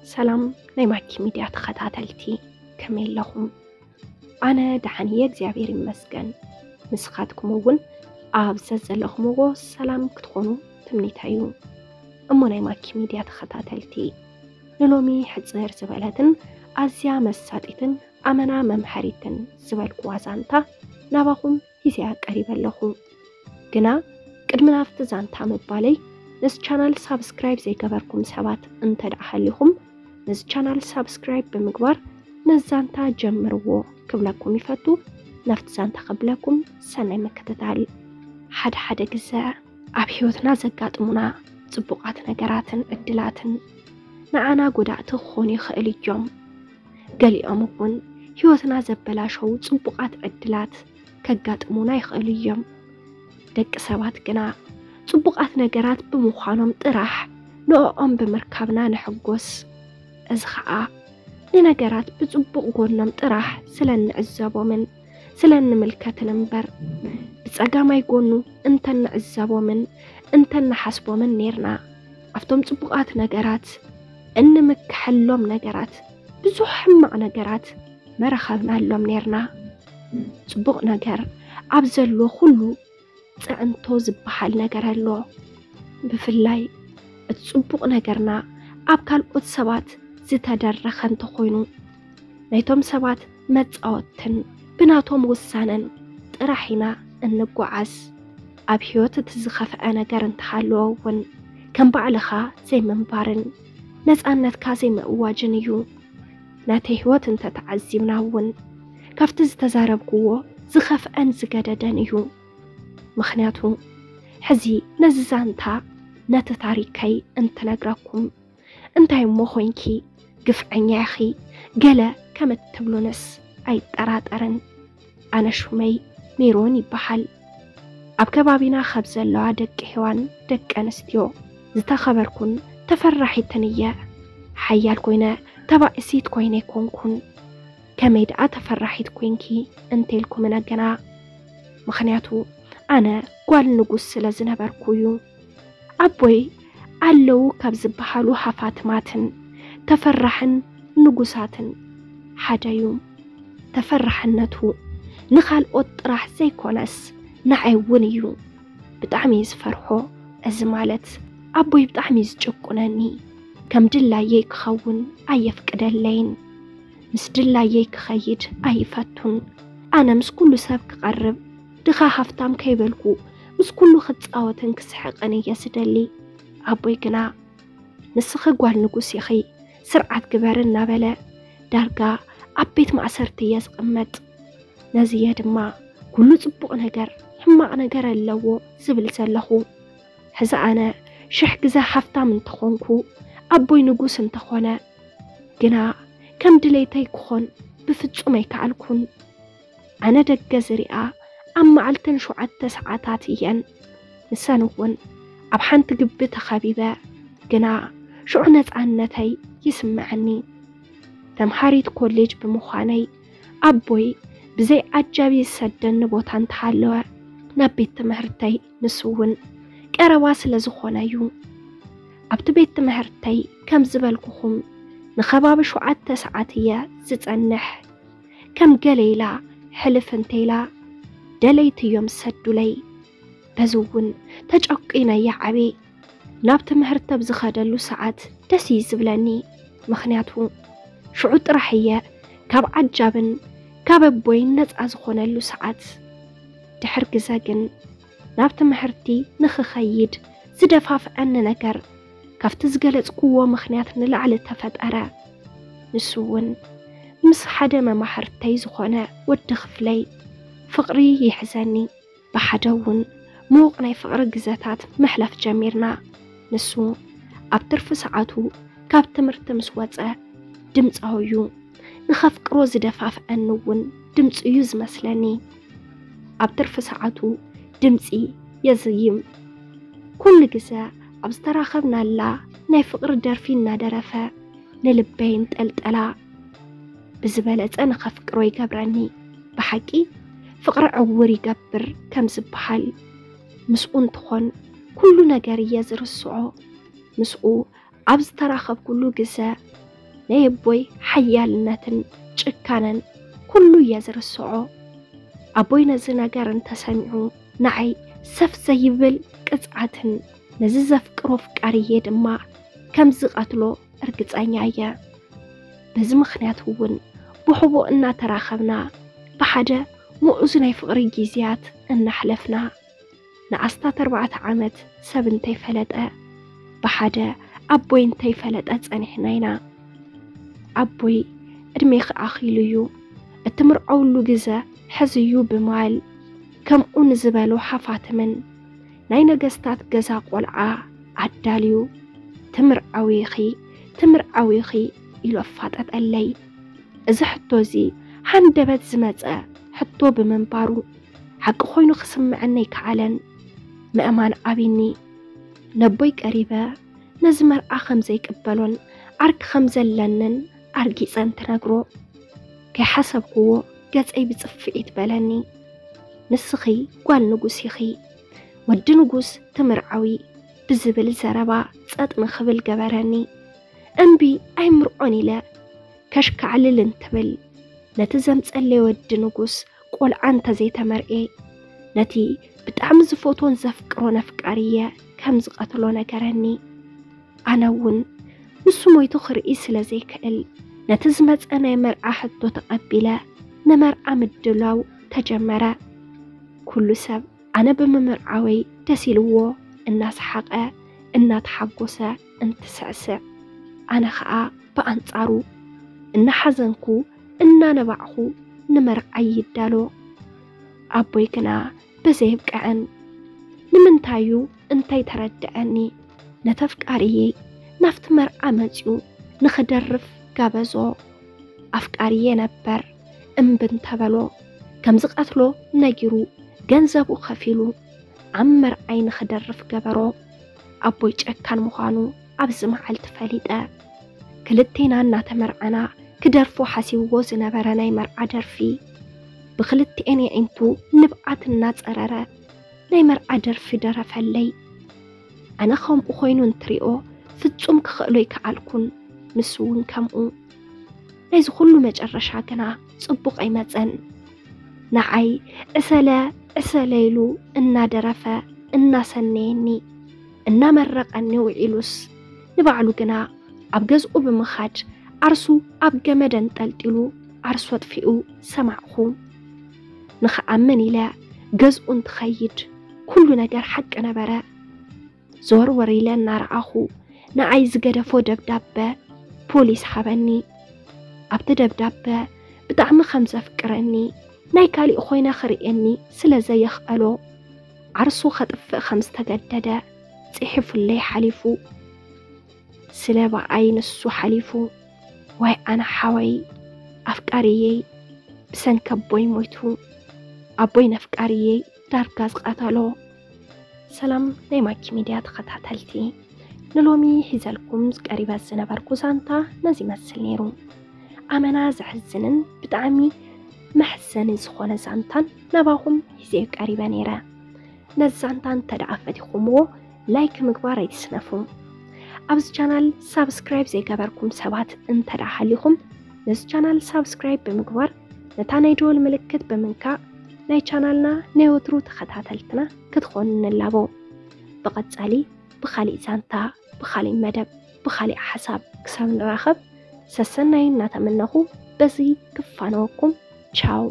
ሰላም ናይ ማኪ ሚድያ ተኸታተልቲ፣ ከመይ ኣለኹም? ኣነ ደሓን እየ፣ እግዚኣብሔር ይመስገን። ንስኻትኩም እውን ኣብ ዘዘለኹምዎ ሰላም ክትኾኑ ትምኒተይ እዩ። እሞ ናይ ማኪ ሚድያ ተኸታተልቲ፣ ንሎሚ ሕጽር ዝበለትን ኣዝያ መሳጢትን ኣመና መምሃሪትን ዝበልኩዋ ዛንታ ናባኹም ሒዘያ ቀሪበ ኣለኹ። ግና ቅድሚ ናብቲ ዛንታ ምባለይ፣ ነዚ ቻናል ሳብስክራይብ ዘይገበርኩም ሰባት እንተ ደኣ ሃሊኹም፣ ነዚ ቻናል ሳብስክራይብ ብምግባር ነዚ ዛንታ ጀምርዎ ክብለኩም ይፈቱ። ናብቲ ዛንታ ክብለኩም ሰናይ ምክትታል። ሓደ ሓደ ግዘ ኣብ ህይወትና ዘጋጥሙና ጽቡቓት ነገራትን ዕድላትን ንዓና ጎዳእቲ ክኾኑ ይኽእል እዮም። ገሊኦም እውን ህይወትና ዘበላሸው ጽቡቓት ዕድላት ከጋጥሙና ይኽእሉ እዮም። ደቂ ሰባት ግና ጽቡቓት ነገራት ብምዃኖም ጥራሕ ንዕኦም ብምርካብና ንሕጎስ። እዚ ኸኣ ንነገራት ብጽቡቕ ጎኖም ጥራሕ ስለ እንዕዘቦምን ስለ እንምልከትን እምበር፣ ብጸጋማይ ጎኑ እንተ እንዕዘቦምን እንተ እንሓስቦምን ኔርና፣ ኣብቶም ጽቡቓት ነገራት እንምክሐሎም ነገራት ብዙሕ ሕማቕ ነገራት መረኸብናሎም ኔርና። ጽቡቕ ነገር ኣብ ዘሎ ኩሉ ጽዕንቶ ዝበሃል ነገር ኣሎ። ብፍላይ እቲ ጽቡቕ ነገርና ኣብ ካልኦት ሰባት ዝተደረኸ እንተኾይኑ፣ ናይቶም ሰባት መጻወትን ብናቶም ውሳነን ጥራሕ ኢና እንጓዓዝ። ኣብ ህይወት እቲ ዝኸፍአ ነገር እንተሃለወ እውን ከም ባዕልኻ ዘይምንባርን ነጻነትካ ዘይምእዋጅን እዩ። ናተይ ህይወት እንተተዓዚብና እውን ካብቲ ዝተዛረብክዎ ዝኸፍአን ዝገደደን እዩ። ምኽንያቱ ሕዚ ነዚ ዛንታ ነቲ ታሪከይ እንትነግረኩም እንታይ እሞ ኮይንኪ ግፍዐኛ ኢኺ ገለ ከም እትብሉንስ ኣይጠራጠርን። ኣነ ሹመይ ሜሮን ይበሃል። ኣብ ከባቢና ካብ ዘለዋ ደቂ ሄዋን ደቂ ኣንስትዮ ዝተኸበርኩን ተፈራሒትን እየ። ሓያል ኮይነ ተባእሲት ኮይነ ኣይኮንኩን። ከመይ ደኣ ተፈራሒት ኮይንኪ እንተልኩምነ ግና፣ ምኽንያቱ ኣነ ጓል ንጉስ ስለ ዝነበርኩ እዩ። ኣቦይ ኣለዉ ካብ ዝበሃሉ ሃፋትማትን ተፈራሕን ንጉሳትን ሓደ እዩ። ተፈራሕነቱ ንኻልኦት ጥራሕ ዘይኮነስ ንዓይ እውን እዩ። ብጣዕሚ እዩ ዝፈርሖ። እዚ ማለት ኣቦይ ብጣዕሚ እዩ ዝጭቁነኒ። ከም ድላየይ ክኸውን ኣየፍቅደለይን። ምስ ድላየይ ክኸይድ ኣይፈቱን። ኣነ ምስ ኩሉ ሰብ ክቐርብ፣ ድኻ ሃፍታም ከይበልኩ ምስ ኩሉ ክጻወትን ክስሕቕን እየ ዝደሊ። ኣቦይ ግና፣ "ንስኺ ጓል ንጉስ ኢኺ፣ ስርዓት ግበሪ" እናበለ ዳርጋ ኣብ ቤት ማእሰርቲ እየ ዝቕመጥ። ነዚ እየ ድማ ኩሉ ጽቡቕ ነገር ሕማቕ ነገር ኣለዎ ዝብል ዘለኹ። ሕዚ ኣነ ሽሕ ግዘ ሃፍታም እንተኾንኩ፣ ኣቦይ ንጉስ እንተኾነ፣ ግና ከም ድሌተይ ክኾን ብፍጹም ኣይከኣልኩን። ኣነ ደገ ዝሪኣ ኣብ መዓልተን ሸውዓተ ሰዓታት እየን። ንሰን እውን ኣብ ሓንቲ ግቢ ተኸቢበ፣ ግና ሽዑ ነፃነተይ ይስምዐኒ። ተምሃሪት ኮሌጅ ብምዃነይ፣ ኣቦይ ብዘይ ዓጃቢ ዝሰደኒ ቦታ እንተሃለወ፣ ናብ ቤት ትምህርተይ፣ ንሱ እውን ቀረባ ስለ ዝኾነ እዩ። ኣብቲ ቤት ትምህርተይ ከም ዝበልኩኹም ንኸባቢ ሸውዓተ ሰዓት እየ ዝጸንሕ። ከም ገለ ኢላ ሕልፍ እንተ ኢላ ደለይቲ እዮም ዝሰዱለይ። በዚ እውን ተጨቂነ እየ ዓብየ። ናብ ትምህርቲ ኣብ ዝኸደሉ ሰዓት ደስ እዩ ዝብለኒ። ምኽንያቱ ሽዑ ጥራሕ እየ ካብ ዓጃብን ካብ ኣቦይን ነፃ ዝኾነሉ ሰዓት። ድሕር ግዘ ግን ናብ ትምህርቲ ንኽኸይድ ዝደፋፍዐኒ ነገር ካብቲ ዝገለጽክዎ ምኽንያት ንላዕሊ ተፈጠረ። ንሱ እውን ምስ ሓደ መማህርተይ ዝኾነ ወዲ ክፍለይ ፍቕሪ ይሕዘኒ። ብሓደ እውን ምዉቕ ናይ ፍቕሪ ግዘታት ምሕላፍ ጀሚርና። ንሱ ኣብ ትርፊ ሰዓቱ ካብ ትምህርቲ ምስ ወጸ ድምጻዊ እዩ። ንኸፍቅሮ ዝደፋፍዐኒ እውን ድምጺ እዩ ዝመስለኒ። ኣብ ትርፊ ሰዓቱ ድምጺ የዝይም። ኩሉ ግዘ ኣብ ዝተራኸብናላ ናይ ፍቕሪ ደርፊ እናደረፈ ንልበይ እንጠልጠላ። ብዝበለጸ ንኸፍቅሮ ይገብረኒ። ብሓቂ ፍቕሪ ዕውር ይገብር ከም ዝበሃል፣ ምስኡ እንትኾን ኩሉ ነገር እየ ዝርስዖ። ምስኡ ኣብ ዝተራኸብኩሉ ግዘ ናይ ኣቦይ ሓያልነትን ጭካነን ኩሉ እየ ዝርስዖ። ኣቦይ ነዚ ነገር እንተሰሚዑ ንዓይ ሰፍ ዘይብል ቅጽዓትን ነዚ ዘፍቅሮ ኣፍቃሪየ ድማ ከም ዝቐትሎ እርግጸኛ እየ። በዚ ምኽንያት እውን ብሕቡእ እናተራኸብና ብሓደ ምዑዝ ናይ ፍቕሪ ግዜያት እናሕለፍና ንኣስታት ኣርባዕተ ዓመት ሰብ እንተይፈለጠ ብሓደ ኣቦይ እንተይፈለጠ ጸኒሕና ኢና። ኣቦይ ዕድሜኺ ኣኺሉ እዩ፣ እትምርዐውሉ ግዘ ሕዚ እዩ ብምባል ከምኡ ንዝበሉ ሓፋትምን ናይ ነገስታት ገዛ ቆልዓ ኣዳልዩ ትምርዐዊ ኢኺ ትምርዐዊ ኢኺ ኢሉ ኣፋጠጠለይ። እዚ ሕቶ እዚ ሃንደበት ዝመጸ ሕቶ ብምንባሩ ሓቂ ኮይኑ ክስምዐኒ ኣይከኣለን። ምእማን ኣቢኒ። ነቦይ ቀሪበ ነዚ መርዓ ከም ዘይቅበሎን ዓርኪ ከም ዘለንን ኣርጊጸ እንትነግሮ ከይሓሰብክዎ ገጸይ ብጽፍዒት በለኒ። ንስኺ ጓል ንጉስ ኢኺ፣ ወዲ ንጉስ ትምርዓዊ ብዝብል ዘረባ ጸጥ ንኽብል ገበረኒ። እምቢ ኣይምርዖን ኢለ ከሽካዕልል እንትብል ነቲ ዘምጸለይ ወዲ ንጉስ ቆልዓ እንተዘይተመርኤ ነቲ ብጣዕሚ ዝፈትዎን ዘፍቅሮን ኣፍቃሪየ ከም ዝቐትሎ ነገረኒ። ኣነ እውን ንሱ ሞይቱ ክርኢ ስለ ዘይክእል ነቲ ዝመጸ ናይ መርዓ ሕቶ ተቐቢለ ንመርዓ ምድላው ተጀመረ። ኩሉ ሰብ ኣነ ብምምርዓወይ ደስ ኢልዎ እናሰሓቐ እናተሓጎሰ እንትስዕስዕ ኣነ ኸኣ ብኣንጻሩ እናሓዘንኩ እናነባዕኹ ንመርዓይ ይዳሎ። ኣቦይ ግና በዘየብቅዐን ንምንታዩ እንተይተረድዐኒ ነቲ ኣፍቃሪየይ ናብቲ መርዓ መጺኡ ንኽደርፍ ጋበዞ። ኣፍቃሪየ ነበር እምቢ እንተበሎ ከም ዝቐትሎ ነጊሩ ገንዘቡ ከፊሉ ኣብ መርዓይ ንኽደርፍ ገበሮ። ኣቦይ ጨካን ምዃኑ ኣብዚ መዓልቲ ፈሊጠ። ክልቴና እናተመርዓና ክደርፎ ሓሲብዎ ዝነበረ ናይ መርዓ ደርፊ ብኽልቲኤን የዒንቱ ንብዓት እናጸረረ ናይ መርዓ ደርፊ ደረፈለይ። ኣነ ከምኡ ኮይኑ እንትሪኦ ፍጹም ክኽእሎ ኣይከኣልኩን፣ ንሱ እውን ከምኡ። ናይዚ ኩሉ መጨረሻ ግና ጽቡቕ ኣይመጸን። ንዓይ ዕሰለ ዕሰለ ኢሉ እናደረፈ እናሰነየኒ እናመረቐኒ ውዒሉስ ንባዕሉ ግና ኣብ ገዝኡ ብምኻድ ዓርሱ ኣብ ገመድ ኣንጠልጢሉ ዓርሱ ኣጥፊኡ ሰማዕኹ። ንኽኣምን ኢለ ገዝኡ እንትኸይድ ኩሉ ነገር ሓቂ ነበረ። ዘወርወር ኢለ እናረኣኹ ንዓይ ዝገደፎ ደብዳበ ፖሊስ ሃበኒ። ኣብቲ ደብዳበ ብጣዕሚ ከም ዘፍቅረኒ ናይ ካሊእ ኮይነ ክርእየኒ ስለ ዘየኽኣሎ ዓርሱ ከጥፍእ ከም ዝተገደደ ጽሒፉለይ ሓሊፉ። ስለ ብኣይ ንሱ ሓሊፉ። ዋይ ኣነ ሓወይ ኣፍቃሪየይ ብሰንኪ ኣቦይ ሞይቱ። ኣቦይ ነፍቃሪየይ ዳርጋ ዝቐተሎ። ሰላም ናይ ማኪ ሚድያ ተኸታተልቲ፣ ንሎሚ ሒዘልኩም ቀሪበ ዝነበርኩ ዛንታ ነዚ ይመስል ነይሩ። ኣመና ዘሕዝንን ብጣዕሚ መሕዘኒ ዝኾነ ዛንታን ናባኹም ሒዘ ቀሪበ ነይረ። ነዚ ዛንታ እንተ ደኣ ፈቲኹምዎ ላይክ ምግባር ኣይትስነፉ። ኣብዚ ቻናል ሳብስክራይብ ዘይገበርኩም ሰባት እንተ ደኣ ሃሊኹም ነዚ ቻናል ሳብስክራይብ ብምግባር ነታ ናይ ደወል ምልክት ብምንካእ ናይ ቻናልና ናይ ወትሩ ተኸታተልትና ክትኾኑ ንላቦ። ብቐጻሊ ብኻሊእ ዛንታ፣ ብኻሊእ መደብ፣ ብኻሊእ ሓሳብ ክሳብ ንራኸብ ሰሰናዩ እናተመነኹ በዚ ክፋነወኩም። ቻው።